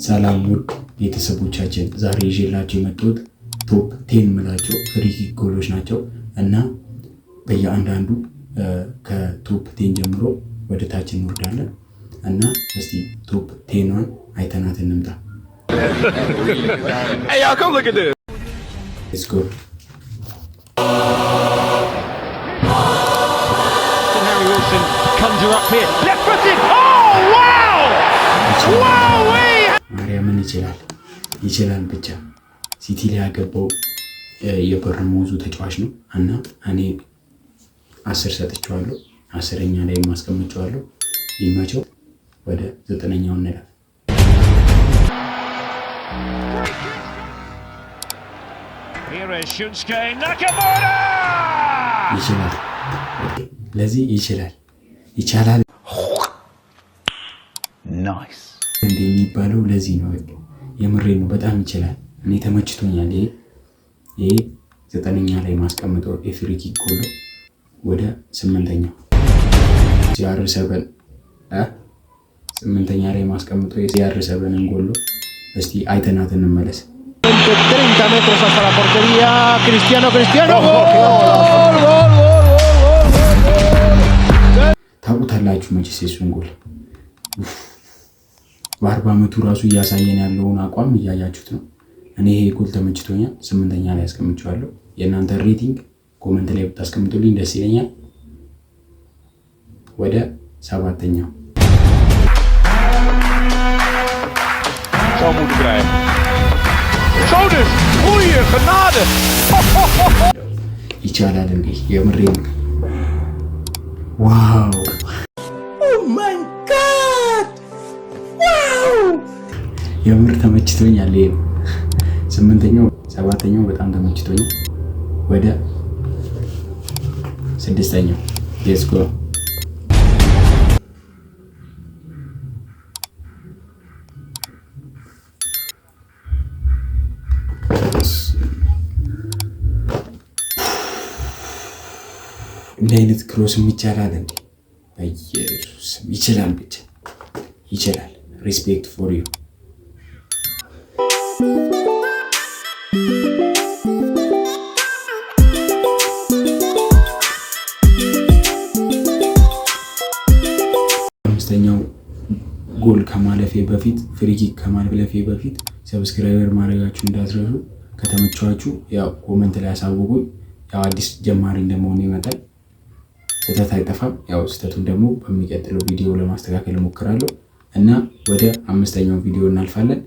ሰላም ውድ ቤተሰቦቻችን፣ ዛሬ ይዤላችሁ የመጣሁት top 10 የምላቸው free kick ጎሎች ናቸው እና በየአንዳንዱ ከ top 10 ጀምሮ ወደ ታች እንወርዳለን እና እስቲ top 10ኗን አይተናት እንምጣ። Hey, y'all, come look at this. Let's go. Can Harry Wilson conjure up here? Left footed. Oh, wow! Wow! ማርያምን ይችላል፣ ይችላል ብቻ። ሲቲ ላይ ያገባው የበርንማውዙ ተጫዋች ነው እና እኔ 10 ሰጥቼዋለሁ። 10ኛ ላይ ማስቀምጨዋለሁ። ይመቸው። ወደ ዘጠነኛው እንለፍ። Here is Shunsuke Nakamura! ይችላል፣ ለዚህ ይችላል፣ ይቻላል Nice. እንደ የሚባለው ለዚህ ነው። የምሬ ነው። በጣም ይችላል። እኔ ተመችቶኛል። ይሄ ዘጠነኛ ላይ ማስቀምጠው የ free kick ጎል። ወደ ስምንተኛው CR7፣ ስምንተኛ ላይ ማስቀምጠው የ CR7 ን ጎል እስቲ አይተናት እንመለስ። 30 metros hasta la portería. Cristiano, Cristiano. ¡Gol! ¡Gol, gol, gol, gol, gol! ታውቁታላችሁ መቼስ የሱን ጎል። በ40 ዓመቱ ራሱ እያሳየን ያለውን አቋም እያያችሁት ነው። እኔ ይሄ ጎል ተመችቶኛል። ስምንተኛ ላይ አስቀምጨዋለሁ። የእናንተ rating comment ላይ ብታስቀምጡልኝ ደስ ይለኛል። ወደ ሰባተኛው። Zo moeten krijgen. Zo dus. Goeie genade. ይቻላል እንዴ? የምሬ ነው። Wow, my God, wow! የምር ተመችቶኛል። ይሄ ስምንተኛው ሰባተኛው በጣም ተመችቶኛል። ወደ ስድስተኛው let's go። እንዲህ አይነት cross ም ይቻላል እንዴ? በኢየሱስ ይችላል፣ ብቻ ይችላል። Respect for you። አምስተኛው ጎል ከማለፌ በፊት፣ free kick ከማለፌ በፊት subscribe ማድረጋችሁ እንዳትረሱ። ከተመቿችሁ ያው comment ላይ ያሳውቁኝ። ያው አዲስ ጀማሪ እንደመሆኑ ይመጣል ስህተት አይጠፋም። ያው ስህተቱን ደግሞ በሚቀጥለው ቪዲዮ ለማስተካከል እሞክራለሁ እና ወደ አምስተኛው ቪዲዮ እናልፋለን።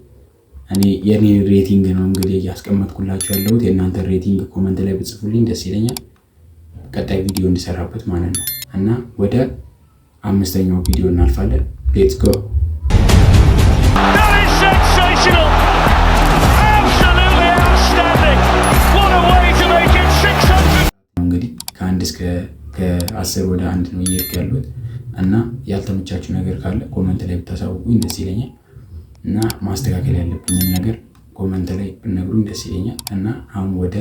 እኔ የኔ rating ነው እንግዲህ እያስቀመጥኩላችሁ ያለሁት። የእናንተ rating comment ላይ ብጽፉልኝ ደስ ይለኛል፣ ቀጣይ ቪዲዮ እንዲሰራበት ማለት ነው። እና ወደ አምስተኛው ቪዲዮ እናልፋለን። Let's go. That is sensational! Absolutely outstanding! What a way to make it 600! እንግዲህ ከአንድ እስከ ከ10 ወደ አንድ ነው እየሄድኩ ያሉት እና ያልተመቻችሁ ነገር ካለ comment ላይ ብታሳውቁኝ ደስ ይለኛል እና ማስተካከል ያለብኝን ነገር comment ላይ ብትነግሩኝ ደስ ይለኛል። እና አሁን ወደ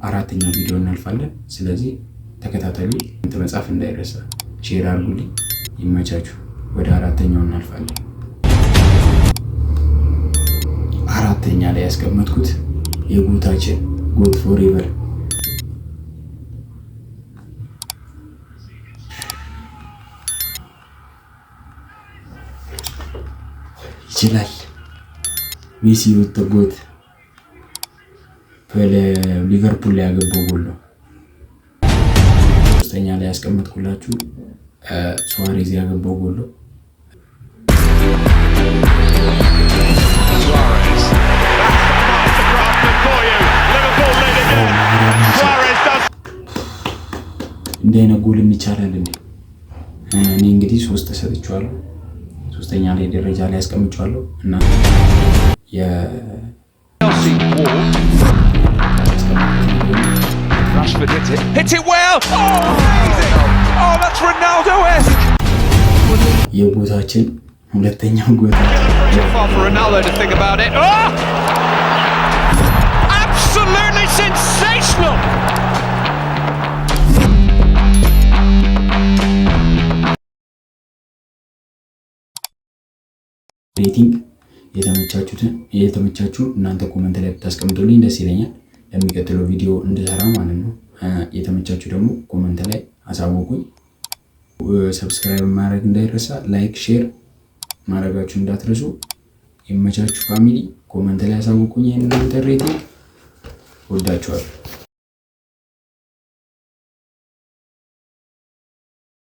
አራተኛው ቪዲዮ እናልፋለን። ስለዚህ ተከታተሉ። መጻፍ እንዳይረሳ፣ share አድርጉልኝ። ይመቻችሁ። ወደ አራተኛው እናልፋለን። አራተኛ ላይ ያስቀመጥኩት የ GOAT ኣችን GOAT forever ይችላል። ሜሲ GOAT ሊቨርፑል ላይ ያገባው ጎል ነው። ሶስተኛ ላይ ያስቀመጥኩላችሁ ሱዋሬዝ ያገባው ጎል ነው። Suarez. That's the mastercraftsman for you. Liverpool lead again. Suarez does እንዲህ አይነት ጎልም ይቻላል እንዴ? እኔ እንግዲህ ሶስት ሰጥቼዋለሁ። ሶስተኛ ላይ ደረጃ ላይ ያስቀምጨዋለሁ እና Chelsea Ward. Rashford hit it. Hit it well. Oh, amazing. Oh, that's Ronaldo-esque. የ GOAT ኣችን ሁለተኛው GOAT ኣችን Too far for Ronaldo to think about it. Oh! Absolutely sensational! Rating የተመቻችሁትን የተመቻችሁ እናንተ comment ላይ ብታስቀምጡልኝ ደስ ይለኛል፣ ለሚቀጥለው ቪዲዮ እንድሰራ ማለት ነው። የተመቻችሁ ደግሞ comment ላይ አሳውቁኝ። Subscribe ማድረግ እንዳይረሳ፣ like፣ share ማድረጋችሁ እንዳትረሱ። የመቻችሁ family፣ comment ላይ አሳውቁኝ። የእናንተ rating። ወዳችኋለሁ።